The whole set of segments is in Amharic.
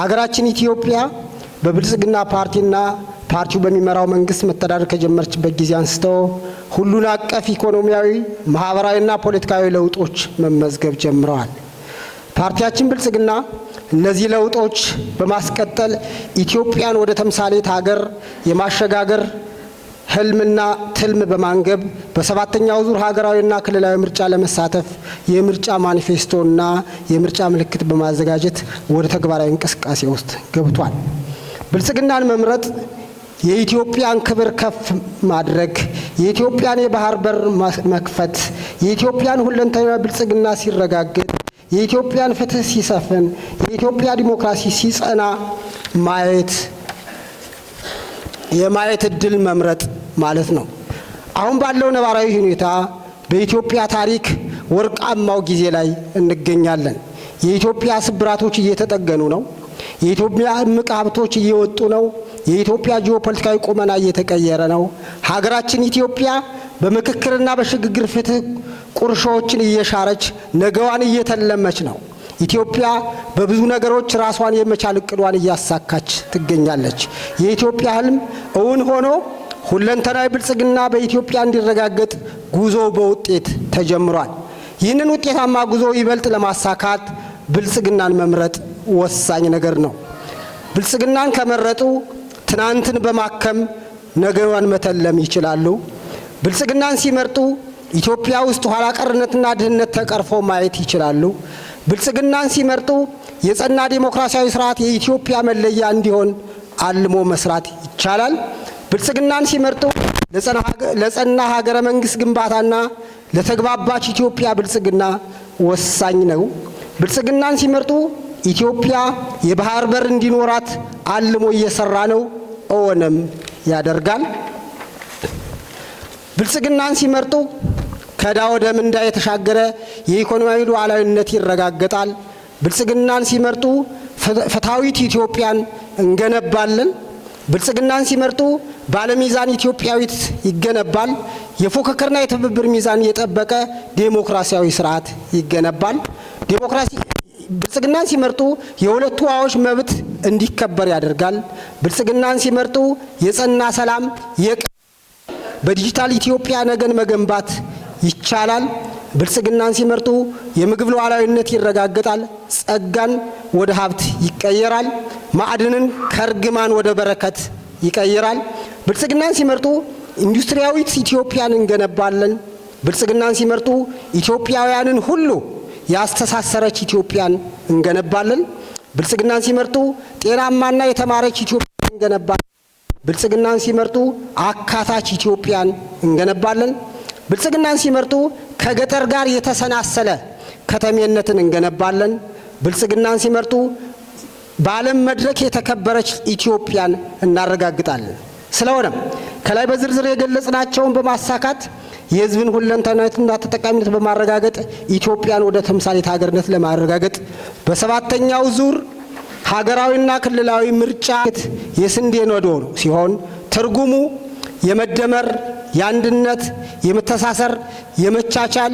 ሀገራችን ኢትዮጵያ በብልጽግና ፓርቲና ፓርቲው በሚመራው መንግስት መተዳደር ከጀመረችበት ጊዜ አንስቶ ሁሉን አቀፍ ኢኮኖሚያዊ፣ ማህበራዊና ፖለቲካዊ ለውጦች መመዝገብ ጀምረዋል። ፓርቲያችን ብልጽግና እነዚህ ለውጦች በማስቀጠል ኢትዮጵያን ወደ ተምሳሌት ሀገር የማሸጋገር ህልምና ትልም በማንገብ በሰባተኛው ዙር ሀገራዊና ክልላዊ ምርጫ ለመሳተፍ የምርጫ ማኒፌስቶና የምርጫ ምልክት በማዘጋጀት ወደ ተግባራዊ እንቅስቃሴ ውስጥ ገብቷል። ብልጽግናን መምረጥ የኢትዮጵያን ክብር ከፍ ማድረግ፣ የኢትዮጵያን የባህር በር መክፈት፣ የኢትዮጵያን ሁለንተናዊ ብልጽግና ሲረጋገጥ፣ የኢትዮጵያን ፍትህ ሲሰፍን፣ የኢትዮጵያ ዲሞክራሲ ሲጸና ማየት የማየት እድል መምረጥ ማለት ነው። አሁን ባለው ነባራዊ ሁኔታ በኢትዮጵያ ታሪክ ወርቃማው ጊዜ ላይ እንገኛለን። የኢትዮጵያ ስብራቶች እየተጠገኑ ነው። የኢትዮጵያ እምቅ ሀብቶች እየወጡ ነው። የኢትዮጵያ ጂኦፖለቲካዊ ቁመና እየተቀየረ ነው። ሀገራችን ኢትዮጵያ በምክክርና በሽግግር ፍትህ ቁርሾዎችን እየሻረች ነገዋን እየተለመች ነው። ኢትዮጵያ በብዙ ነገሮች ራሷን የመቻል እቅዷን እያሳካች ትገኛለች። የኢትዮጵያ ህልም እውን ሆኖ ሁለንተናዊ ብልጽግና በኢትዮጵያ እንዲረጋገጥ ጉዞ በውጤት ተጀምሯል። ይህንን ውጤታማ ጉዞ ይበልጥ ለማሳካት ብልጽግናን መምረጥ ወሳኝ ነገር ነው። ብልጽግናን ከመረጡ ትናንትን በማከም ነገዋን መተለም ይችላሉ። ብልጽግናን ሲመርጡ ኢትዮጵያ ውስጥ ኋላ ቀርነትና ድህነት ተቀርፎ ማየት ይችላሉ። ብልጽግናን ሲመርጡ የጸና ዴሞክራሲያዊ ስርዓት የኢትዮጵያ መለያ እንዲሆን አልሞ መስራት ይቻላል። ብልጽግናን ሲመርጡ ለጸና ሀገረ መንግስት ግንባታና ለተግባባች ኢትዮጵያ ብልጽግና ወሳኝ ነው። ብልጽግናን ሲመርጡ ኢትዮጵያ የባህር በር እንዲኖራት አልሞ እየሰራ ነው፣ እውንም ያደርጋል። ብልጽግናን ሲመርጡ ከዕዳ ወደ ምንዳ የተሻገረ የኢኮኖሚያዊ ሉዓላዊነት ይረጋገጣል። ብልጽግናን ሲመርጡ ፍትሐዊት ኢትዮጵያን እንገነባለን። ብልጽግናን ሲመርጡ ባለሚዛን ኢትዮጵያዊት ይገነባል። የፉክክርና የትብብር ሚዛን የጠበቀ ዴሞክራሲያዊ ስርዓት ይገነባል። ዴሞክራሲ ብልጽግናን ሲመርጡ የሁለቱ ውሃዎች መብት እንዲከበር ያደርጋል። ብልጽግናን ሲመርጡ የጸና ሰላም፣ በዲጂታል ኢትዮጵያ ነገን መገንባት ይቻላል። ብልጽግናን ሲመርጡ የምግብ ሉዓላዊነት ይረጋገጣል። ጸጋን ወደ ሀብት ይቀየራል። ማዕድንን ከእርግማን ወደ በረከት ይቀይራል። ብልጽግናን ሲመርጡ ኢንዱስትሪያዊት ኢትዮጵያን እንገነባለን። ብልጽግናን ሲመርጡ ኢትዮጵያውያንን ሁሉ ያስተሳሰረች ኢትዮጵያን እንገነባለን። ብልጽግናን ሲመርጡ ጤናማና የተማረች ኢትዮጵያን እንገነባለን። ብልጽግናን ሲመርጡ አካታች ኢትዮጵያን እንገነባለን። ብልጽግናን ሲመርጡ ከገጠር ጋር የተሰናሰለ ከተሜነትን እንገነባለን። ብልጽግናን ሲመርጡ በዓለም መድረክ የተከበረች ኢትዮጵያን እናረጋግጣለን። ስለሆነም ከላይ በዝርዝር የገለጽናቸውን በማሳካት የሕዝብን ሁለንተናዊነትና ተጠቃሚነት በማረጋገጥ ኢትዮጵያን ወደ ተምሳሌት ሀገርነት ለማረጋገጥ በሰባተኛው ዙር ሀገራዊና ክልላዊ ምርጫ የስንዴ ነዶ ሲሆን ትርጉሙ የመደመር፣ የአንድነት፣ የመተሳሰር፣ የመቻቻል፣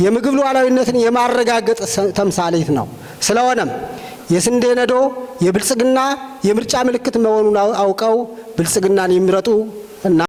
የምግብ ሉዓላዊነትን የማረጋገጥ ተምሳሌት ነው። ስለሆነም የስንዴ ነዶ የብልጽግና የምርጫ ምልክት መሆኑን አውቀው ብልጽግናን የሚረጡ እና